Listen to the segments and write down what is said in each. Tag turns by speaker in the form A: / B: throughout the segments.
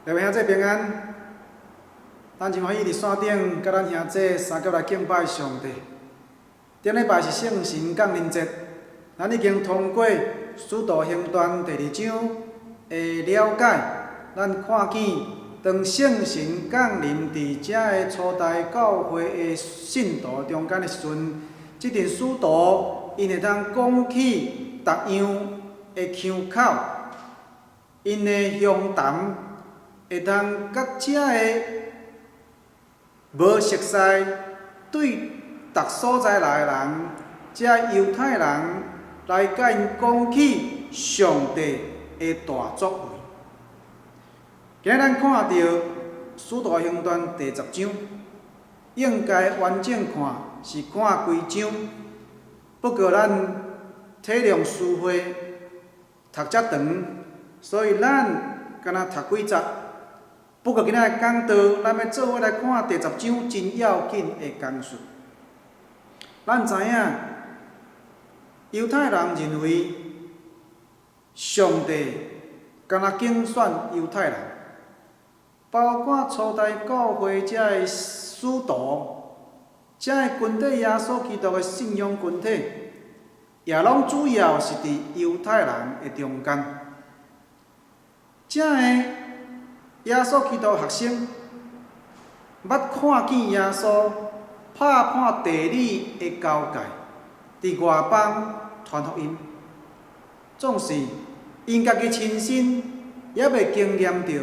A: 各位兄弟平安，咱真歡喜佇線頂，佮咱兄弟相佮來敬拜上帝。頂禮拜是聖神降臨節，咱已經通過《使徒行傳》第二章的了解，咱看見當聖神降臨佇遮个初代教會的信徒中間的時陣，這陣使徒𪜶會當講起逐樣的腔口，𪜶的鄉談會當佮遮个無熟似對逐所在來的人，遮猶太人來佮𪜶講起上帝的大作為。今日咱看著《使徒行傳》第十章，應該完整看是看規章，不過咱體諒書會讀遮長，所以咱干焦讀幾節。不過今仔日講道，咱欲做伙來看第十章真要緊的工序。咱知影，猶太人認為上帝干焦揀選猶太人，包括初代教會遮个使徒，遮个群體耶穌基督的信仰群體，也攏主要是佇猶太人的中間。遮个耶穌基督學生，捌看見耶穌拍破地理的交界，佇外邦傳福音，總是𪜶家己親身猶未經驗著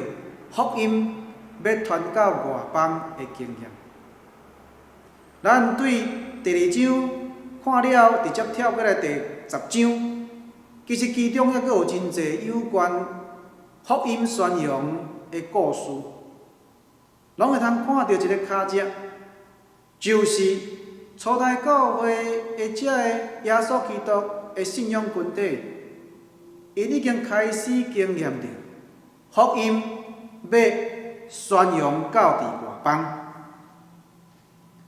A: 福音欲傳到外邦的經驗。咱對第二章看了，直接跳過來第十章，其實其中猶閣有真濟有關福音宣揚的故事，攏會通看著一个跤跡，就是初代教會的遮个耶穌基督的信仰群體，𪜶已經開始經驗著福音欲宣揚到佇外邦，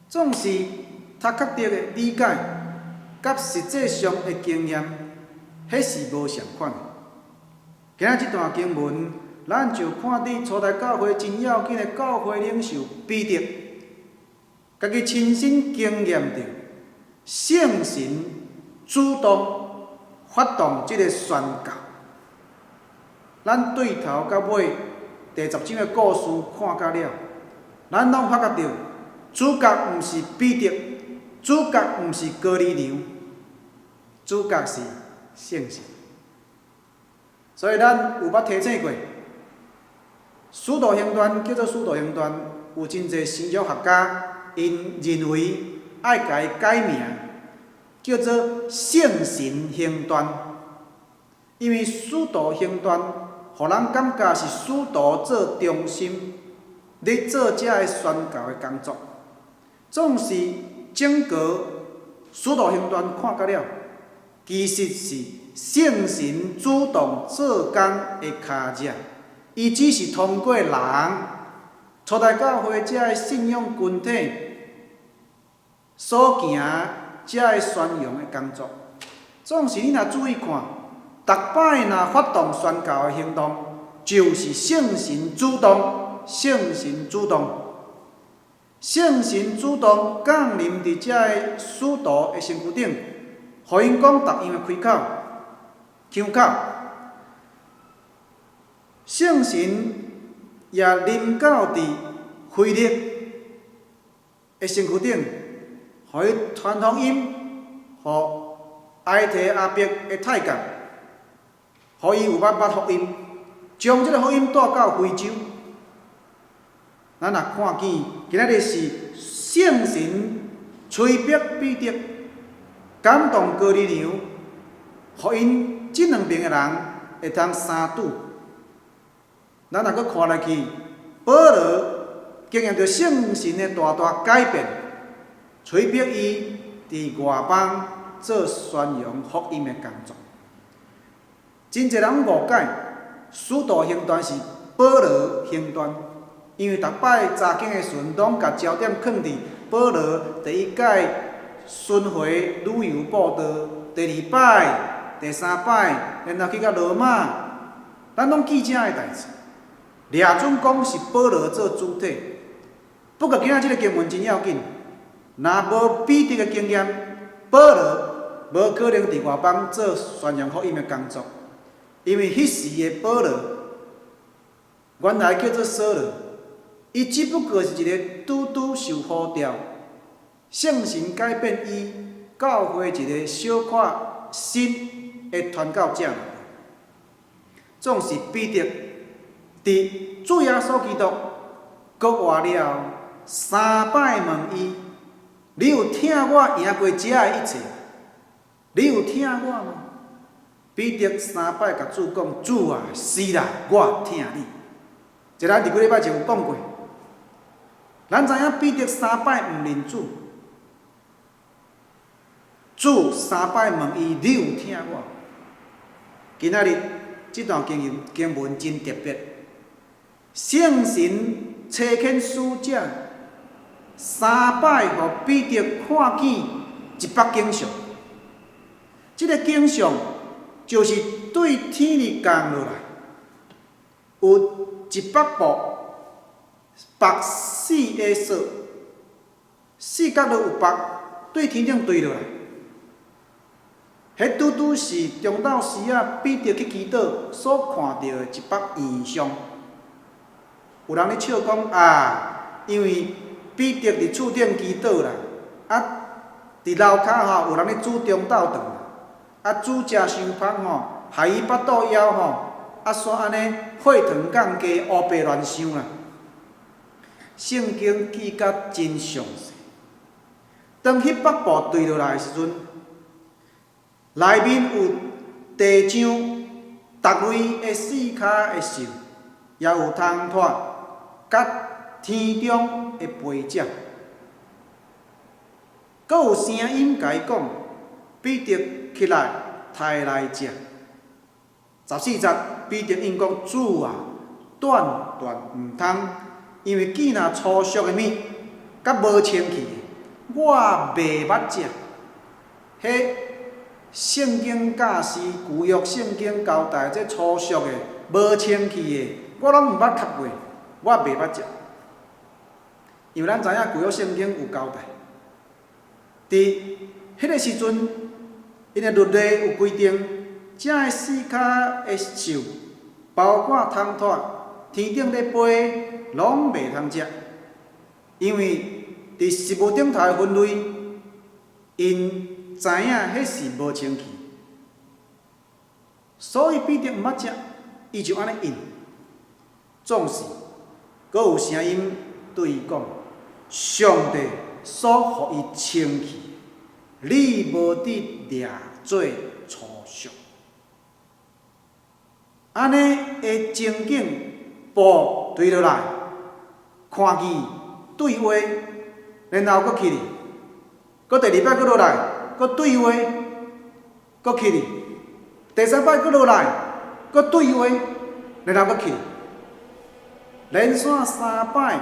A: 總是讀確定的理解，佮實際上的經驗，彼是無相仝的。今仔這段經文，咱就看佇初代教會真要緊的教會領袖彼得，家己親身經驗著聖神主動發動這个宣告。咱對頭到尾第十章的故事看甲了，咱攏發覺著主角毋是彼得，主角毋是哥尼流，主角是聖神。所以咱有捌提醒過，使徒行傳叫做使徒行傳，有真濟神學學家𪜶認為愛共伊改名，叫做聖神行傳，因為使徒行傳，予人感覺是使徒做中心，咧做遮个宣教的工作。總是整個使徒行傳看甲了，其實是聖神主動做工的跤跡，伊只是通過人，初代教會遮个信仰群體所行遮个宣揚的工作。總是你若注意看，逐擺若發動宣教的行動，就是聖神主動，聖神主動，聖神主動降臨佇遮个使徒的身軀頂，予𪜶講逐樣的開口、腔口。聖神也臨到佇腓力的身軀頂，予伊傳福音，予埃提阿伯的太監，予伊有捌捌福音，將這个福音帶到非洲。咱若看見今仔日是聖神催逼彼得，感動哥尼流，予𪜶這兩爿的人會通相拄。咱若閣看落去，保羅經驗著聖神的大大改變，催逼伊佇外邦做宣揚福音的工作。真濟人誤解，使徒行傳是保羅行傳，因為逐擺查經的時陣，攏共焦點囥佇保羅第一擺巡迴旅遊布道，第二擺、第三擺，然後去到羅馬，咱攏記這个代誌。掠準講是保羅做主體。不過今仔這个經文真要緊，若無彼得的經驗，保羅無可能佇外邦做宣揚福音的工作，因為彼時的保羅原來叫做掃羅，伊只不過是一个拄拄受呼召，聖神改變伊教會一个小可新的傳教者。總是彼得佇主耶穌基督復活了後，三擺問伊：你有疼我贏過這的一切？你有疼我嗎？彼得三擺共主講：主啊，是啦，我疼你。這咱佇幾禮拜前有講過，咱知影彼得三擺毋認主，主三擺問伊：你有疼我？今仔日這段經文經文真特別，聖神差遣使者三擺予彼得看見一幅景象，這个景象就是對天裡降落來，有一幅布縛四个索，四角都有縛，對天頂墜落來。彼拄拄是中晝時仔，彼得去祈禱所看著的一幅異象。有人咧笑講啊，因為彼得佇厝頂祈禱啦，啊，佇樓跤吼有人咧煮中晝頓，啊，煮食傷芳吼，害伊腹肚枵吼，啊，煞按呢血糖降低，烏白亂想啦。聖經記甲真詳細。當彼幅布墜落來的時陣，內面有地上逐類的四跤的獸，也有蟲豸，佮天中的飛鳥。閣有聲音共伊講：彼得起來，刣來食。14節，彼得應講：主啊，斷斷毋通，因為見若粗俗的物，佮無清氣的，我袂捌食。彼聖經教師舊約聖經交代，這粗俗的、無清氣的，我攏毋捌磕過，我袂捌食。因為咱知影舊約聖經有交代，佇彼个時陣，𪜶的律例有規定，這个四跤的獸，包括蟲豸、天頂咧飛，攏袂通食，因為佇食物頂頭的分類，𪜶知影彼是無清氣，所以彼得毋捌食，伊就按呢應。總是，閣有聲音對伊講：上帝所予伊清氣，你無得掠做粗俗。按呢的情景，布墜落來，看見對話，然後閣起去，閣第二擺閣落來，閣對話，閣起去，第三擺閣落來，閣對話，然後閣起去，連續三擺，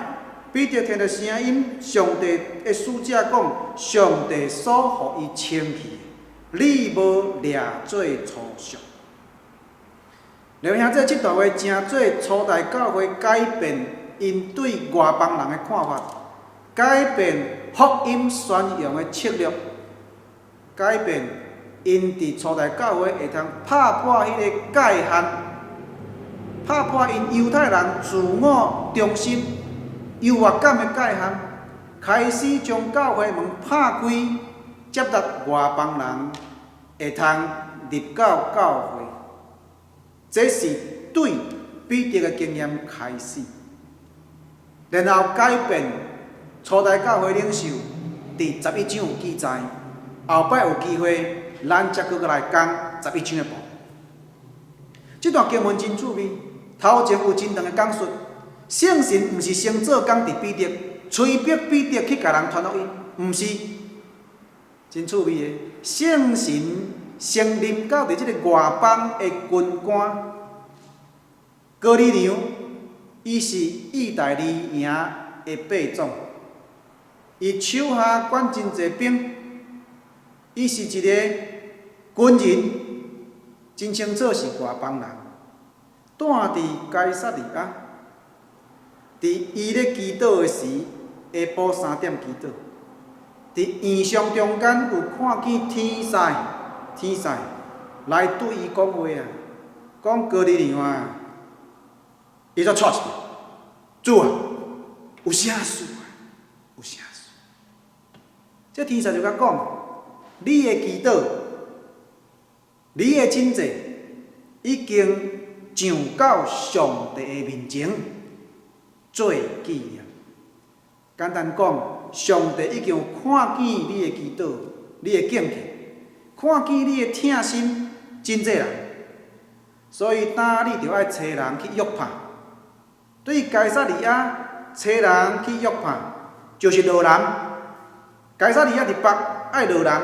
A: 彼得聽著聲音，上帝的使者講：上帝所予伊清氣，你無掠做粗俗。劉兄弟，這段話成做初代教會改變𪜶對外邦人的看法，改變福音宣揚的策略，改變𪜶佇初代教會會通拍破彼個界限，拍破𪜶猶太人自我中心、優越感的界限，開始將教會門拍開，接納外邦人會通入到教會。這是對彼得的經驗開始，然後改變初代教會領袖，佇十一章有記載。後擺有機會，咱才閣來講十一章的部分。這段經文真趣味，頭前有真長的講述。聖神毋是先做工佇彼得，催逼彼得去共人傳福音，毋是，真趣味的。聖神先臨到佇這个外邦的軍官哥尼流，伊是意大利營的百總，伊手下管真濟兵，伊是一个軍人，真清楚是外邦人，蹛佇該撒利亞。佇伊咧祈禱的時，下晡3點祈禱，佇異象中間有看見天使，天使來對伊講話啊，講哥尼流啊，伊就掣一下，主啊，有啥事啊？有啥事？這天使就共講，你的祈禱，你的請祭，已經上到上帝的面前做紀念。簡單講，上帝已經有看見你的祈禱，你的敬虔，看見你的疼心拯濟人，所以今你著愛差人去約帕，對該撒利亞差人去約帕，就是落南。該撒利亞佇北，愛落南，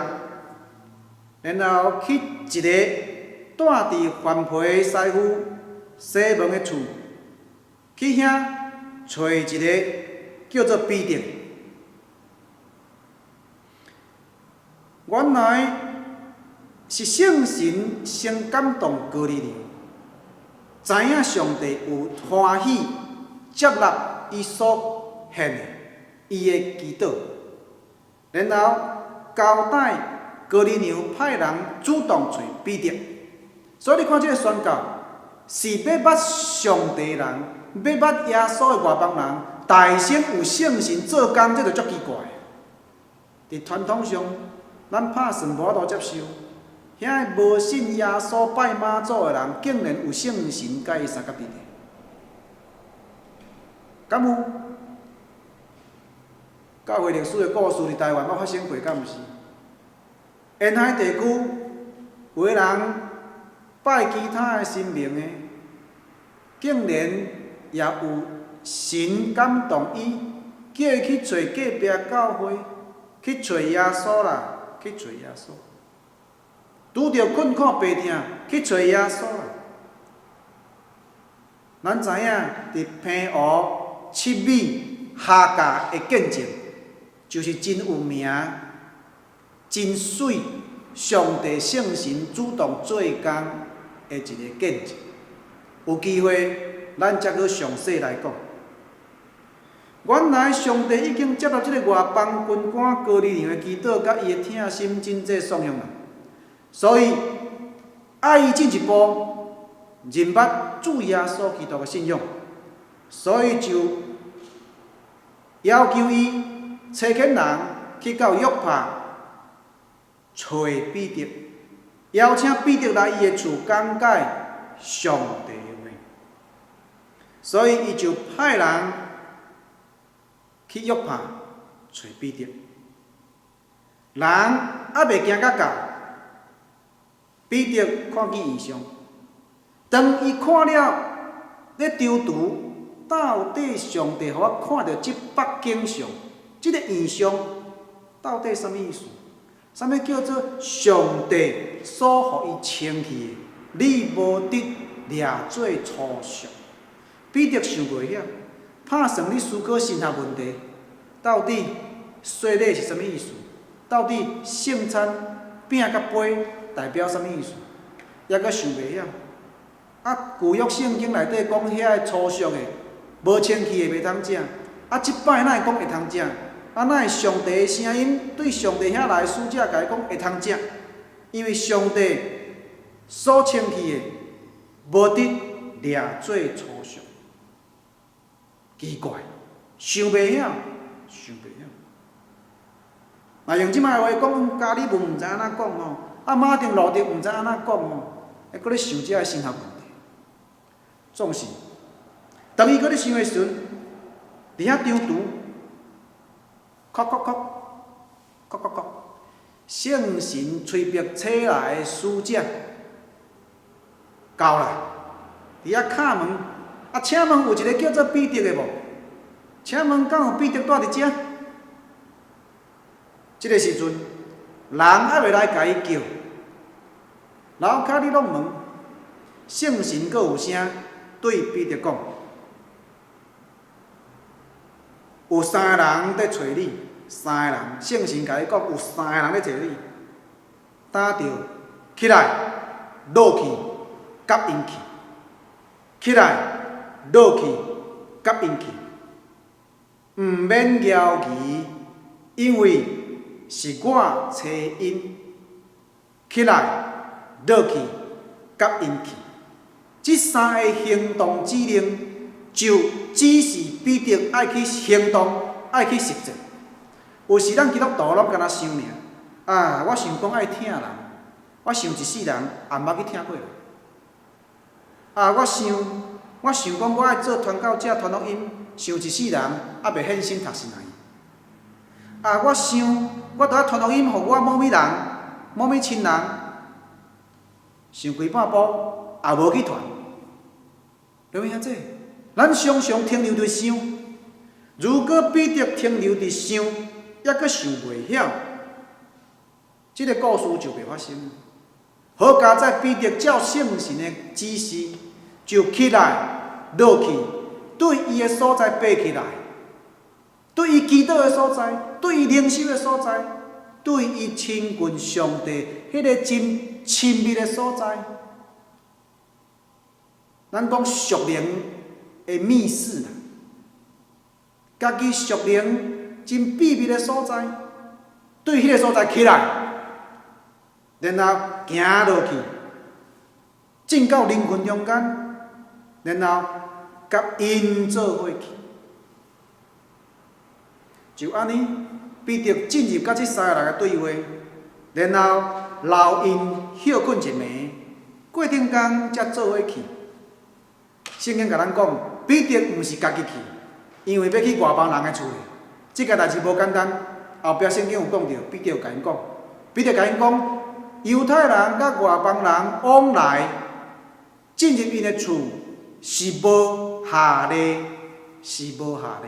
A: 然後去一个蹛佇番婆師傅西門的厝，去遐揣一个叫做彼得。原來是聖神先感動哥尼流，知影上帝有歡喜接納伊所獻的伊的祈禱，然後交代哥尼流派人主動揣彼得。所以你看這个宣告是欲捌上帝人，欲捌耶穌的外邦人，大先有聖神做工，這就足奇怪。佇傳統上，咱拍算無法度接受，遐个無信耶穌拜媽祖的人，竟然有聖神佮伊相佮佇咧。敢有？教會歷史的故事佇台灣捌發生過，敢毋是？沿海地區有的人拜其他的神明的，竟然也有神感動伊，叫伊去揣隔壁教會，去揣耶穌啦，去揣耶穌。拄著困苦病痛，去揣耶穌啦。咱知影佇澎湖七美夏教的見證，就是真有名、真媠，上帝聖神主動做工的一个見證。有機會，咱才閣詳細來講。原來上帝已經接納這个外邦軍官哥尼流的祈禱，佮伊的疼心拯濟頌揚人，所以愛伊進一步認捌主耶穌基督的信仰，所以就要求伊差遣人去到約帕揣彼得，邀請彼得來伊的厝講解上帝的話，所以伊就派人去約帕揣彼得，人猶未行甲到，彼得看見異象，當伊看了咧躊躇，到底上帝予我看著這幅景象，這个異象到底啥物意思？啥物叫做上帝所予伊清氣的，你無得掠做粗俗。彼得想袂曉，拍算咧思考神學問題，到底洗禮是啥物意思？到底聖餐餅佮杯代表啥物意思？猶閣想袂曉。啊，舊約聖經內底講遐个粗俗的、無清氣的袂通食。啊，這擺哪會講會通食？啊，哪會上帝的聲音對上帝遐來的使者共伊講會通食？因為上帝所清氣的，無得掠做粗俗。奇怪，想袂曉，想袂曉。若用這擺話講，加爾文毋知按怎講吼，啊，馬丁路德毋知按怎講吼，還閣咧想這个神學問題。總是，當伊閣咧想的時陣，佇遐躊躇，叩叩叩，叩叩叩，聖神催逼差來的使者到啦，佇遐敲門，啊，請問有一个叫做彼得的無？請問敢有彼得蹛佇遮？這个時陣，人猶未來共伊叫，樓跤咧弄門，聖神閣有聲對彼得講：有三个人佇揣你，三个人，聖神共伊講有三个人咧揣你，今著起來，落去，佮𪜶去，起來，落去，佮𪜶去。毋免猶疑，因為是我差𪜶。起來，落去，佮𪜶去。這三个行動指令，就指示彼得愛去行動，愛去實踐。有時咱基督徒攏敢若想爾，啊，我想講愛疼人，我想一世人也毋捌去疼過人。啊，我想講我愛做傳教者，傳福音，想一世人猶未獻身讀神學院。啊，我想我著愛傳福音，予我某物人、某物親人，想規半晡也無去傳。對毋兄弟，咱常常停留佇想，如果彼得停留佇想，猶閣想袂曉，這个故事就袂發生。好佳哉彼得照聖神的指示，就起來落去，對伊的所在爬起來，對伊祈禱的所在，對伊靈修的所在，對伊親近上帝彼个真親密的所在。咱講屬靈的密室啦，家己屬靈真秘密的所在，對彼个所在起來，然後行落去，進到人群中間，然後佮𪜶做伙去。就按呢，彼得進入佮這三个人的對話，然後留𪜶歇睏一暝，過頂工才做伙去。聖經共咱講，彼得毋是家己去，因為欲去外邦人的厝，這個代誌無簡單。後壁聖經有講著，彼得有共𪜶講，彼得共𪜶講，猶太人佮外邦人往來進入𪜶的厝是無合禮，是無合禮。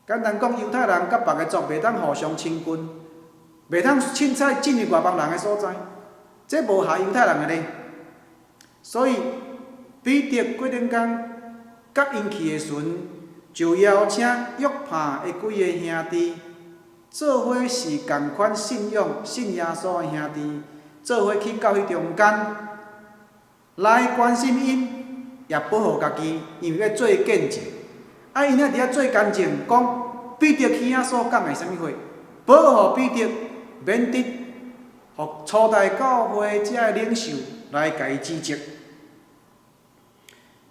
A: 簡單講，猶太人佮別个族袂當互相親近，袂當凊彩進入外邦人的所在，這無合猶太人的禮。所以彼得過頂工佮𪜶去的時陣，就邀請約帕的幾个兄弟，做伙是仝款信仰信耶穌的兄弟，做伙去到彼中間來關心𪜶，也保護家己，因為欲做見證。啊，𪜶仔佇遐做見證，講彼得去遐所講的啥物話，保護彼得免得予初代教會遮的領袖來共伊指責。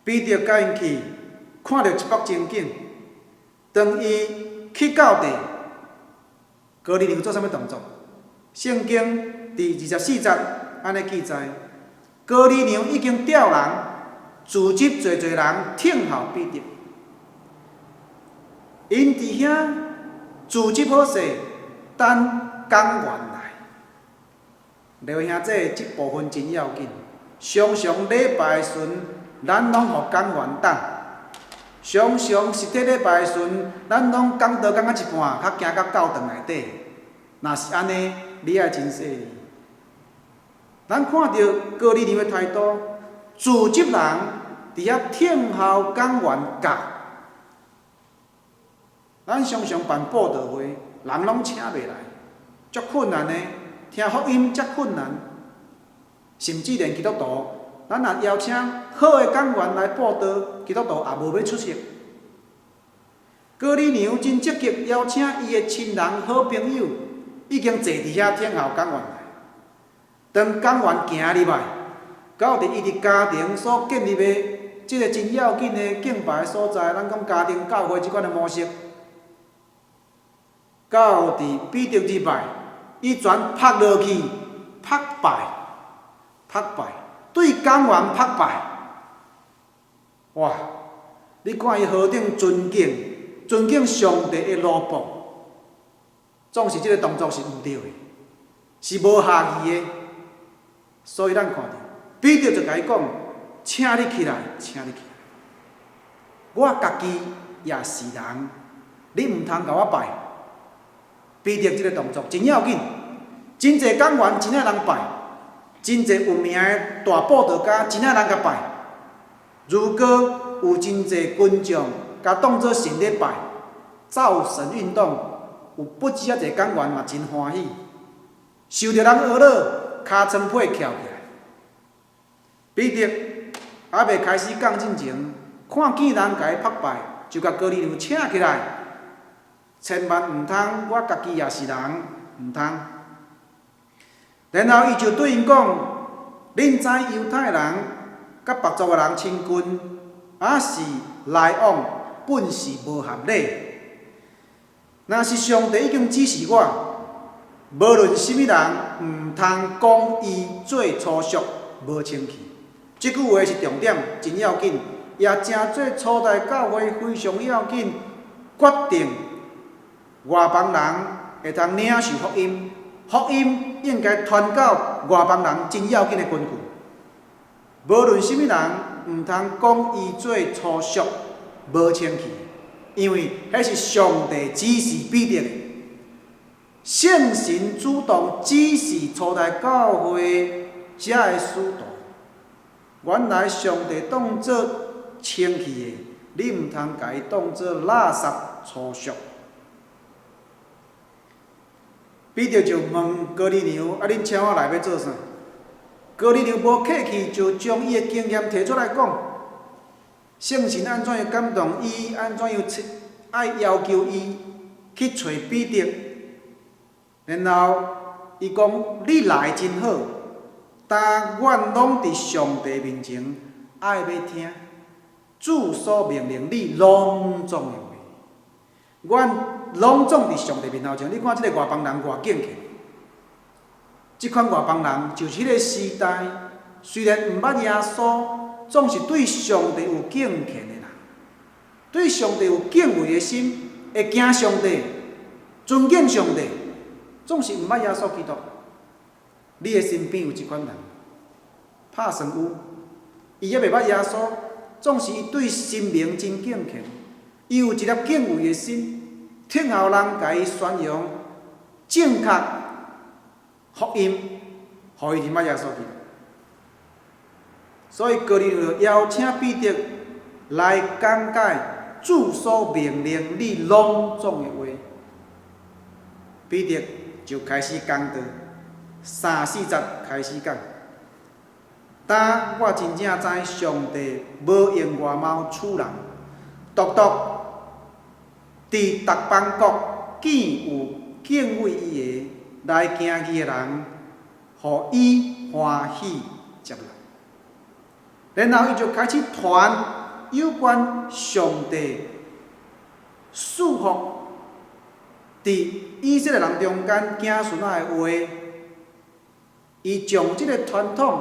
A: 彼得佮𪜶去，看著這幅情景，當伊去到地，哥尼流做啥物動作？聖經佇24節按呢記載，哥尼流已經調人，組織濟濟人聽候彼得。𪜶佇遐組織好勢，等講員來。劉兄弟，這部分真要緊。常常禮拜時陣，咱攏予講員等。常常實體禮拜時陣，咱攏講道講到一半，較行到教堂內底。若是按呢，你愛真細膩。咱看著哥尼流的態度，組織人佇遐聽候講員到。咱常常辦佈道會，人攏請袂來，足困難的，聽福音遮困難，甚至連基督徒，咱若邀請好的講員來佈道，基督徒也無欲出席。哥尼流真積極邀請伊的親人、好朋友，已經坐佇遐聽候講員來。當講員行入來，到佇伊佇家庭所建立的這个真要緊的敬拜所在，咱講家庭教會這款的模式，到佇彼得入來，伊全拍落去，拍敗，拍敗，對講員拍敗。哇！你看伊何等尊敬，尊敬上帝的奴僕，總是這个動作是毋對的，是無合宜的。所以咱看著彼得就共伊講：請你起來，請你起來。我家己也是人，你毋通共我拜。彼得這个動作真要緊，真濟講員真愛人拜，真濟有名的大布道家真愛人共拜。如果有真濟群眾共當做神咧拜，造神運動有不止遐濟講員嘛真歡喜，受著人呵咾，尻川皮翹起來。彼得猶未開始講進前，看見人共伊拍敗，就共哥尼流請起來。千萬毋通，我家己也是人，毋通。然後伊就對𪜶講：恁知猶太人佮別族的人親近，抑是來往，本是無合禮。若是上帝已經指示我，無論啥物人，毋通講伊做粗俗、無清氣。這句話是重點，真要緊，也成做初代教會非常要緊，決定外邦人會通領受福音，福音應該傳到外邦人真要緊的根據。無論啥物人，毋通講伊做粗俗、無清氣，因為彼是上帝指示彼得的。聖神主動指示初代教會遮的使徒，原來上帝當做清氣的，你毋通共伊當做垃圾粗俗。彼得就問哥尼流：啊，恁請我來欲做啥？哥尼流無客氣，就將伊的經驗提出來講。聖神按怎樣感動伊，按怎樣愛要求伊去揣彼得。然後伊講：你來真好，但阮攏佇上帝面前愛欲聽主所命令你攏總的話。阮攏總佇上帝面頭前，你看這个外邦人偌敬虔。這款外邦人就是彼个時代，雖然毋捌耶穌，總是對上帝有敬虔的人，對上帝有敬畏的心，會驚上帝，尊敬上帝，總是毋捌耶穌基督。你的身邊有這款人，拍算有，伊猶未捌耶穌，總是伊對神明真敬虔，伊有一粒敬畏的心，聽候人共伊宣揚正確福音，予伊認捌耶穌基督。所以哥尼流邀請彼得來講解主所命令你攏總的話。彼得就開始講道，三四節開始講。但我真正知上帝無用外貌取人，獨獨佇逐邦國見有敬畏伊的來行義的人，予伊歡喜接納。然後伊就開始傳有關上帝賜福佇以色列人中間子孫仔的話。伊將這個傳統，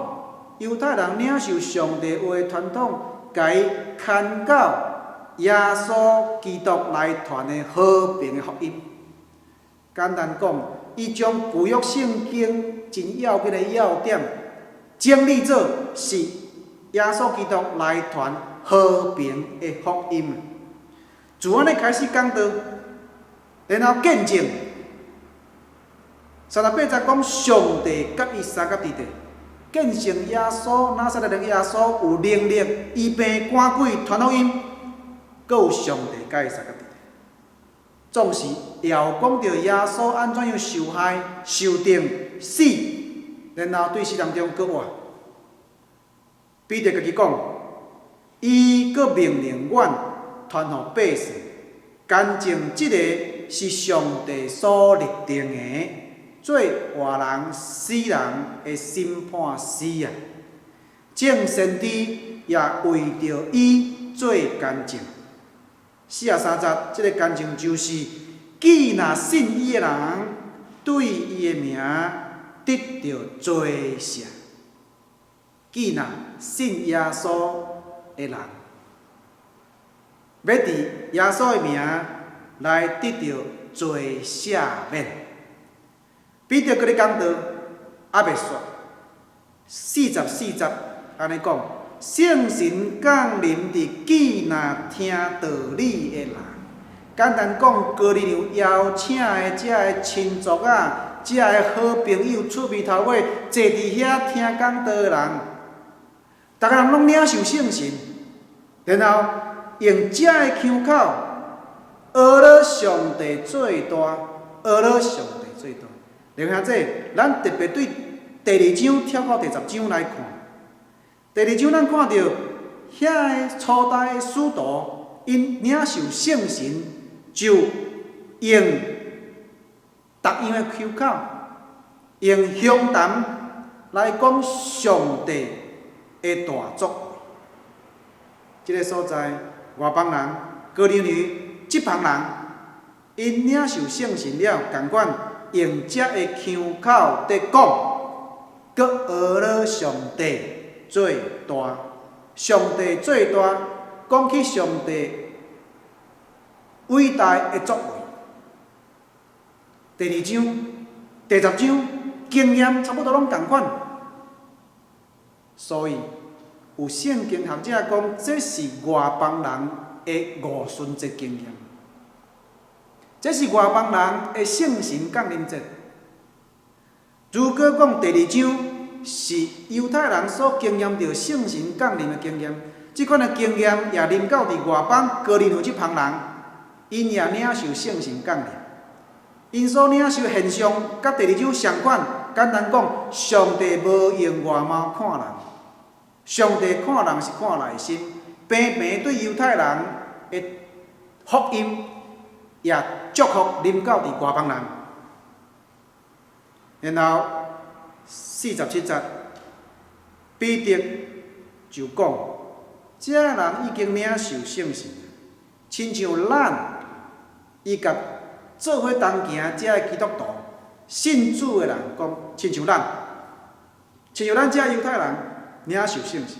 A: 猶太人領受上帝話的傳統，共伊牽到耶穌基督來傳的和平的福音。簡單講，伊將舊約聖經真要緊的要點整理做是耶穌基督來傳和平的福音。自按呢開始講道，然後見證。38節講上帝佮伊相佮佇咧，見證耶穌拿撒勒人耶穌有能力醫病趕鬼傳福音，閣有上帝佮伊相佮佇咧。總是會講著耶穌按怎樣受害、受釘、死，然後對死人中閣活。彼得家己講，伊閣命令阮傳予百姓，乾淨這个是上帝所立定的，做活人死人的審判師啊！眾先知也為著伊做見證。43節，這个見證就是，既若信伊的人，對伊的名得著罪赦。既若信耶穌的人，欲佇耶穌的名來得著罪赦免。彼得閣咧講道，猶未煞。44節按呢講，聖神降臨佇既若聽道理的人。簡單講，哥尼流邀請的遮个親族仔，遮个好朋友，趣味頭尾坐佇遐聽講道的人，逐个人攏領受聖神，然後用遮个腔口學了上帝最大，學了上帝最大。弟兄姊，咱特別對第二章跳到第10章來看。第二章咱看著遐个初代的使徒， 𪜶領受聖神，就用逐樣的腔口，用鄉談來講上帝的大作為。這个所在，外邦人、哥尼流這幫人，𪜶領受聖神了，仝款用遮的腔口佇講，閣呵咾上帝做大，上帝做大，講起上帝偉大的作為。第二章、第10章經驗差不多攏仝款，所以有聖經學者講，這是外邦人的五旬節經驗，這是外邦人的聖神降臨節。如果講第二章是猶太人所經驗著聖神降臨的經驗，這款的經驗也臨到佇外邦哥尼流這幫人，𪜶也領受聖神降臨。𪜶所領受現象，佮第二章相款。簡單講，上帝無用外貌看人，上帝看人是看內心。平平對猶太人的福音，也祝福臨到佇外邦人。然後47節，彼得就講：這人已經領受聖神，親像咱，伊共做伙同行遮的基督徒，信主的人講，親像咱，親像咱遮猶太人領受聖神。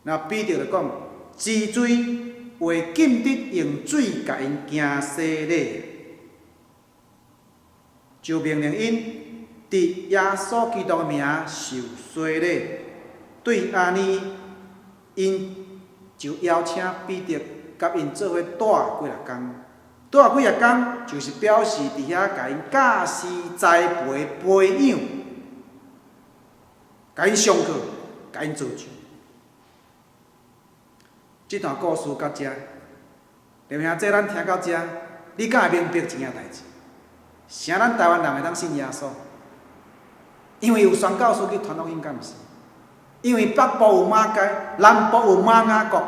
A: 那彼得就講，治罪袂禁得用水共𪜶行洗禮，就命令𪜶佇耶穌基督的名受洗禮。對按呢，𪜶就邀請彼得佮𪜶做伙蹛幾若工。蹛幾若工，就是表示佇遐共𪜶教示、栽培、培養，共𪜶上課，共𪜶造就。這段故事到遮，弟兄姊，咱聽到遮，你敢會明白一件代誌？啥咱台灣人會當信耶穌？因為有宣教師去傳福音，敢毋是？因為北部有馬偕，南部有瑪雅各，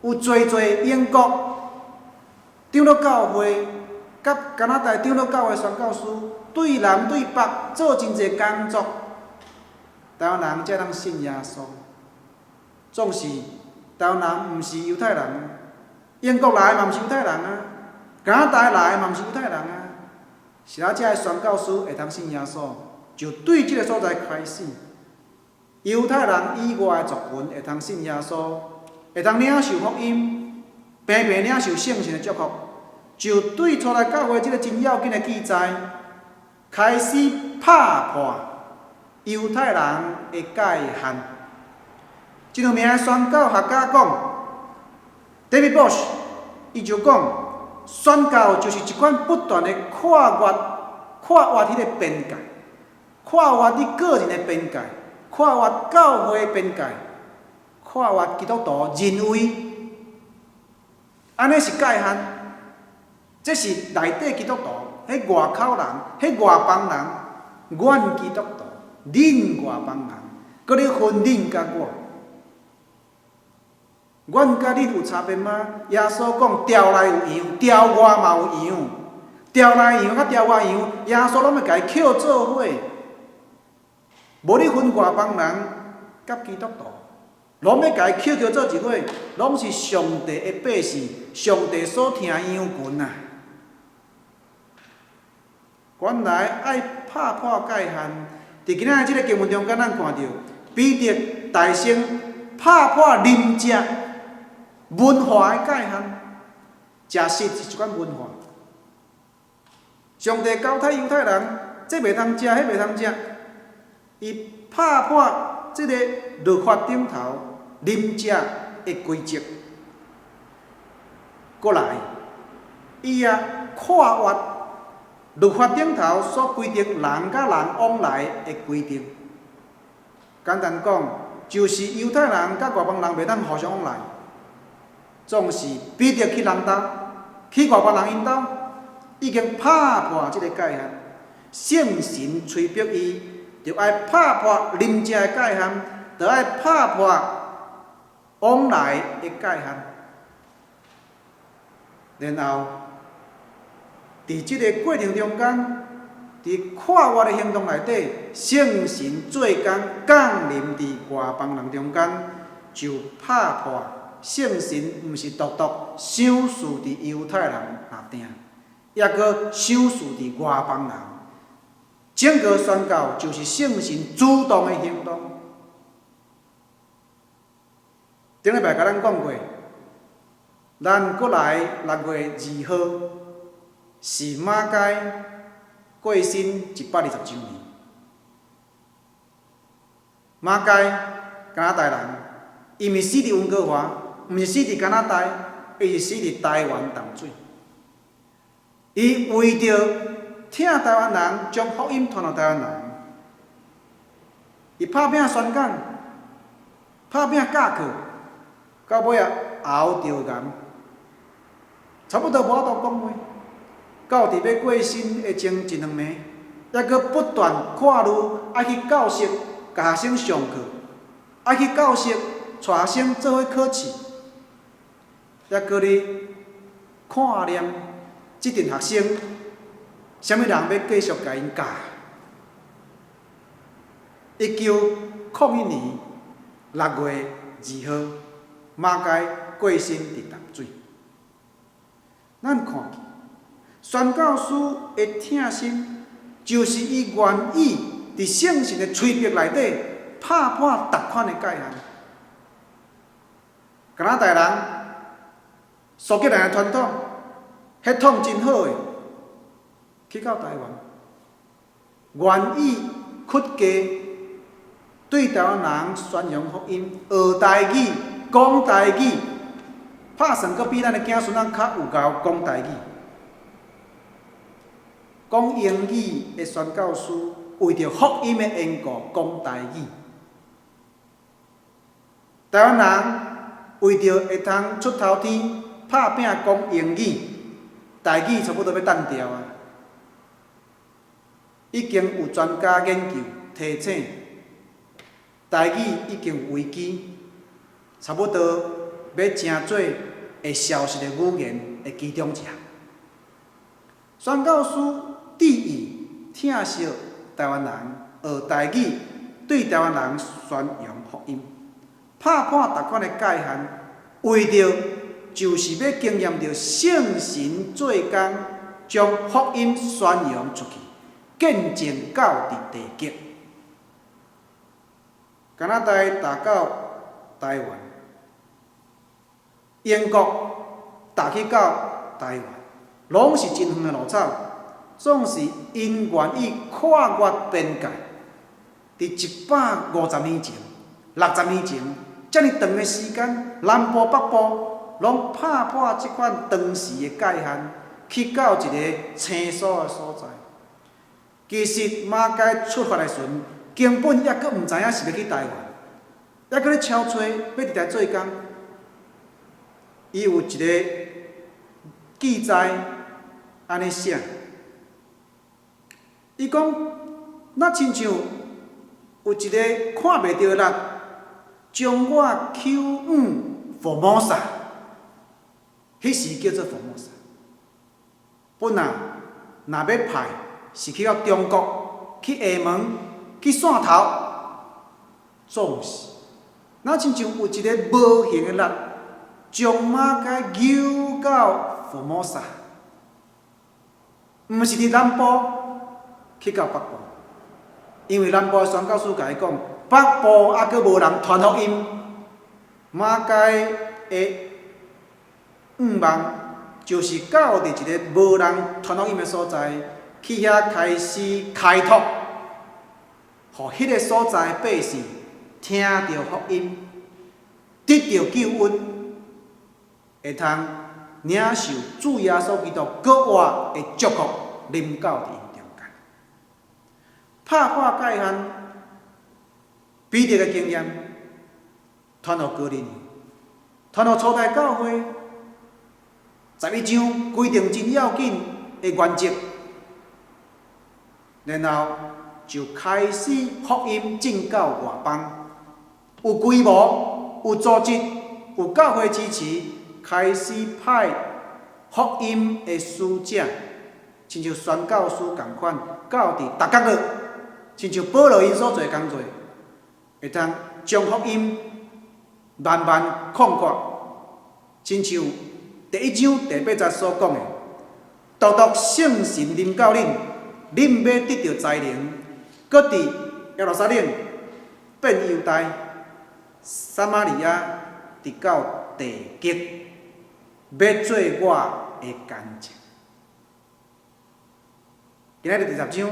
A: 有濟濟英國長老教會，佮加拿大長老教會宣教師，對南對北做真濟工作。台灣人才當信耶穌，總是台灣人毋是猶太人，英國來嘛毋是猶太人啊，加拿大來嘛毋是猶太人啊，是啊，遮的宣教師會通信耶穌，就對這个所在開始，猶太人以外的族群會通信耶穌，會通領受福音，平平領受聖神的祝福，就對初代教會這个真要緊的記載，開始拍破猶太人的界限。真有名的宣教學家講，David Bush，伊就講，宣教就是一款不斷的跨越、跨越彼个邊界，跨越你個人的邊界，跨越教會邊界，跨越基督徒認為，按呢是界限，這是內底基督徒，彼外口人，彼外邦人，阮基督徒，恁外邦人，閣咧分恁佮我。阮佮恁有差別嗎？耶穌講，牢內有羊，牢外嘛有羊。牢內羊佮牢外羊，耶穌攏欲共伊抾做伙。無你分外邦人佮基督徒，攏欲共伊抾抾做一伙，攏是上帝的百姓，上帝所疼的羊群啊！原來愛拍破界限，佇今仔日這个經文中間，咱看著彼得大聲拍破啉食文化的界限，食食是一款文化。上帝交代猶太人，這袂通食，彼袂通食。伊拍破這个律法頂頭啉食的規則，過來，伊也跨越律法頂頭所規定人佮人往來的規定。簡單講，就是猶太人佮外邦人袂當互相往來。總是彼得去人兜，去外邦人𪜶兜，已經拍破這个界限。聖神催逼伊，就愛拍破啉食的界限，就愛拍破往來的界限。然後，佇這个過程中間，佇跨越的行動內底，聖神做工降臨佇外邦人中間，就拍破聖神毋是獨獨賞賜佇猶太人那定，抑閣賞賜佇外邦人。整個宣教就是聖神主動的行動。頂禮拜共咱講過，咱閣來6月2號是馬偕過身120周年。馬偕加拿大人，伊毋是死佇溫哥華，毋是死佇加拿大，伊是死佇台灣淡水。伊為著疼台灣人，將福音傳予台灣人，伊拍拚宣講，拍拚教課，到尾仔喉著癌，差不多無法度講話。到佇欲過身的前一兩暝，猶閣不斷看慮愛去教室共學生上課，愛去教室帶學生做伙考試，猶閣咧看念這陣學生，啥物人欲繼續共𪜶教？1901年6月2號，馬偕過身佇淡水。咱看見宣教師的疼心，就是伊願意佇聖神的催逼內底，拍破逐款的界限。加拿大人、蘇格蘭的傳統，血統真好的，去到台灣，願意屈低對台灣人宣揚福音，學台語、講台語，拍算閣比咱的囝孫仔較有𠢕講台語。講英語的宣教師，為著福音的緣故講台語。台灣人為著會通出頭天，拍拚講英語，台語差不多欲擲掉啊！已經有專家研究提醒，台語已經有危機，差不多欲成做會消失的語言的其中一項。宣教師致意疼惜台灣人，學台語，對台灣人宣揚福音，拍破逐款的界限，為著就是欲經驗著聖神做工，將福音宣揚出去，見證到佇地極。加拿大踏到台灣，英國踏去到台灣，攏是真遠的路草，總是𪜶願意跨越邊界。佇150年前、60年前，遮爾長的時間，南部北部攏拍破這款當時的界限，去到一个生疏的所在。其實馬偕出發的時陣，根本猶閣毋知影是欲去台灣，猶閣咧敲揣，欲佇遮做工。伊有一个記載，按呢寫，伊講，若親像有一个看袂著的力，將我抾往福摩薩，彼時叫做福摩薩。本來若欲派是去到中國，去廈門，去汕頭，總是若親像有一个無形的力，將馬偕抾到福摩薩，毋是佇南部去到北部，因為南部的宣教師共伊講，北部猶閣無人傳福音。馬偕的願望就是到佇一个無人傳福音的所在，去遐開始開拓，予彼个所在的百姓聽著福音，得著救恩，會通領受主耶穌基督閣活的祝福，臨到佇𪜶中間。拍破界限，彼得的經驗，傳予哥林尼，傳予初代教會，11章規定真要緊的原則，然後就開始福音進到外邦，有規模、有組織、有教會支持，開始派福音的使者，親像宣教師仝款，到佇逐角落，親像保羅𪜶所做的工作，會通將福音慢慢擴闊，親像第一章第八節所講的，獨獨聖神臨到恁，恁欲得著才能，閣佇耶路撒冷、遍猶大、撒瑪利亞，直到地極，欲做我的見證。今仔日第十章，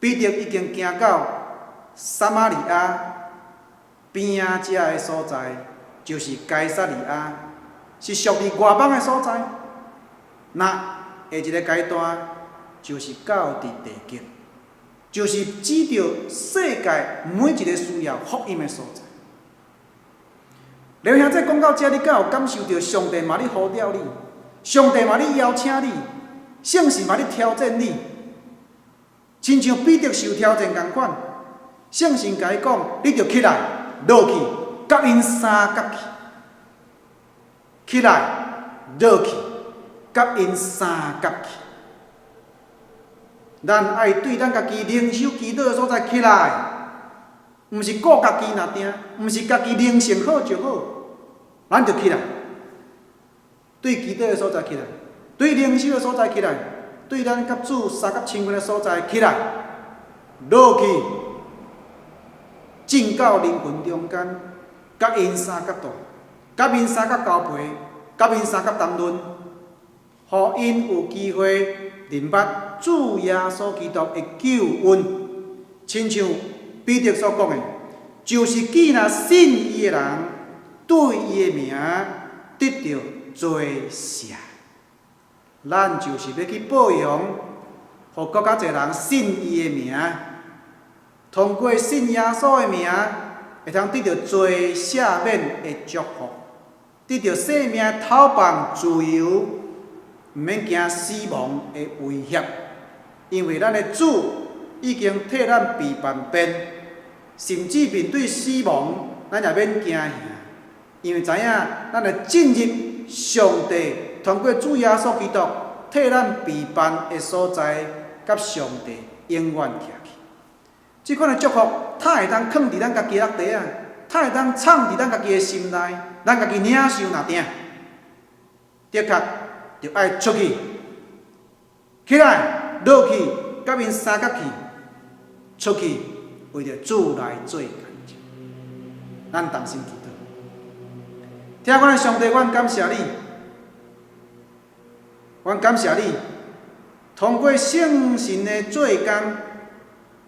A: 彼得已經行到撒瑪利亞邊仔遮的所在，就是該撒利亞，是屬佇外邦的所在。那下一个階段就是到佇地極，就是指著世界每一个需要福音的所在。劉兄姊講到遮，你敢有感受著上帝嘛咧呼召你？上帝嘛咧邀請你？聖神嘛咧挑戰你？親像彼得受挑戰仝款，聖神共伊講：你著起來，落去，佮𪜶相佮去。起來，落去，佮𪜶相佮去。咱愛對咱家己靈修祈禱的所在起來，毋是顧家己爾定，毋是家己靈性好就好，咱就起來，對祈禱的所在起來，對靈修的所在起來，對咱佮主相佮親近的所在起來，落去，進到人群中間，佮𪜶相佮住，佮𪜶相佮交陪，佮𪜶相佮談論，予𪜶有機會認捌主耶穌基督的救恩，親像彼得所講的，就是既若信伊的人，對伊的名得著罪赦。咱就是欲去報揚，予閣較濟人信伊的名，通過信耶穌的名，會通得著罪赦免的祝福，得著生命透放自由，毋免驚死亡的威脅，因為咱的主已經替咱備辦便，甚至面對死亡，咱也免驚嚇，因為知影咱會進入上帝通過主耶穌基督替咱備辦的所在，佮上帝永遠徛去。這款的祝福，哪會當囥佇咱家己的腹底啊？哪會當藏佇咱家己的心內？咱家己領受爾定，的確著愛出去，起來，落去，佮𪜶相佮去，出去，為著主來做見證。咱同心祈禱，疼阮的上帝，阮感謝你，阮感謝你，通過聖神的做工，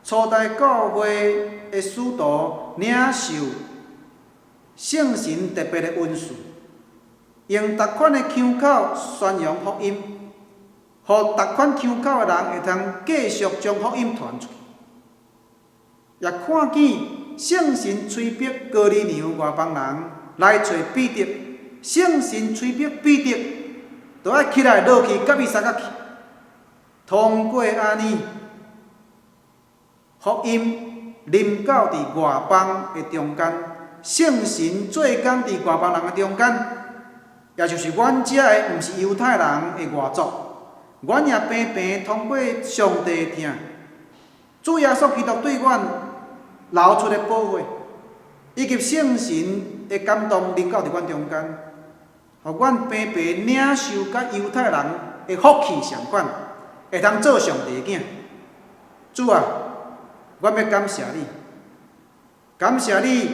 A: 初代教會的使徒領受聖神特別的恩賜，用逐款的腔口宣揚福音，予逐款腔口的人會通繼續將福音傳出去。也看見聖神催逼哥尼流外邦人來揣彼得，聖神催逼彼得，著愛起來落去，佮伊相佮去。通過按呢，福音臨到佇外邦的中間，聖神做工佇外邦人的中間，也就是阮遮的毋是猶太人的外族，阮也平平通過上帝的疼，主耶穌基督對阮流出的寶血，以及聖神的感動臨到佇阮中間，予阮平平領受佮猶太人的福氣相款，會通做上帝的囝。主啊，阮欲感謝你，感謝你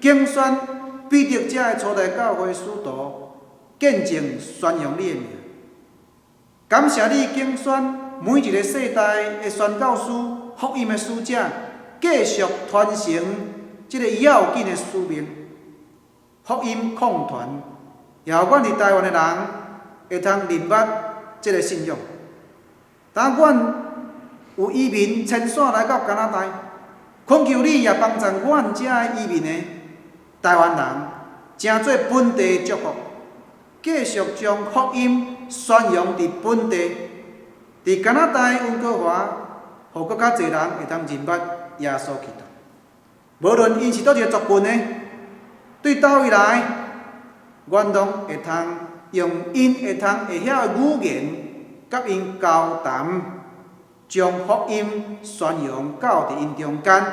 A: 揀選彼得遮的初代教會使徒，見證宣揚你的名。感謝你揀選每一个世代的宣教師、福音的使者，繼續傳承這个要緊的使命，福音擴傳，也予阮佇台灣的人會通認捌這个信仰。當阮有移民遷徙來到加拿大，懇求你也幫助阮遮移民的台灣人，成做本地的祝福，繼續將福音宣揚佇本地，佇加拿大溫哥華，予閣較濟人會通認捌耶穌基督。無論𪜶是佗一个族群的，對佗位來，阮攏會通用𪜶會通會曉的語言，佮𪜶交談，將福音宣揚到佇𪜶中間，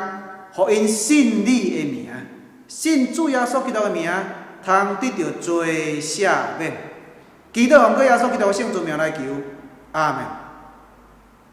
A: 予𪜶信你的名，信主耶穌基督的名，通得著罪赦免。祈禱奉耶穌基督的聖尊名來求，阿門。